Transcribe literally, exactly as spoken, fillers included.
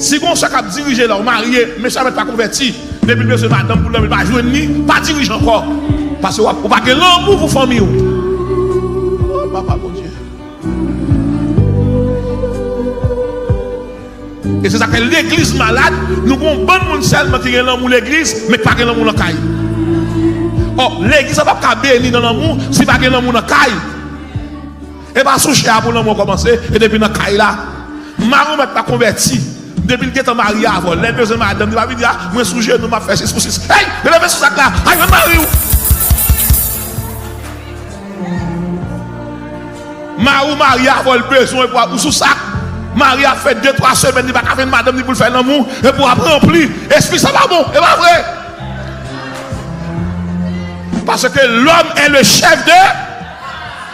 Si gon sè k ap dirije la, w marye, mesye a mèt pa konvèti. Depi l bezwen madanm pou l, li pa jwenn li, pa dirije ankò. Paske w ap, ou pa gen lanmou pou fanmi w. Oh, papa Bondye. E se sa k fè legliz malad, nou gon bann moun sèlman ki gen lanmou legliz, men ki pa gen lanmou nan kay. Ò, legliz la p ap ka beni nan lanmou si pa gen lanmou nan kay. E pa sou chè a pou lanmou an kòmanse, e depi nan kay la. Mari w mèt pa konvèti. Depi l gentan marye avè w, lè l bezwen madanm, li pa vin di, "A, mwen sou jenou, m ap fè sis pou sis." Hey, leve sou sak la, al jwenn mari w. Mari w marye avè w, l bezwen pou ou sou sak. Mari a fè de, twa semèn, li pa ka jwenn madanm ni pou l fè lanmou, epi w ap ranpli. Espri sa pa bon, e pa vre? Parce que l'homme est le chef de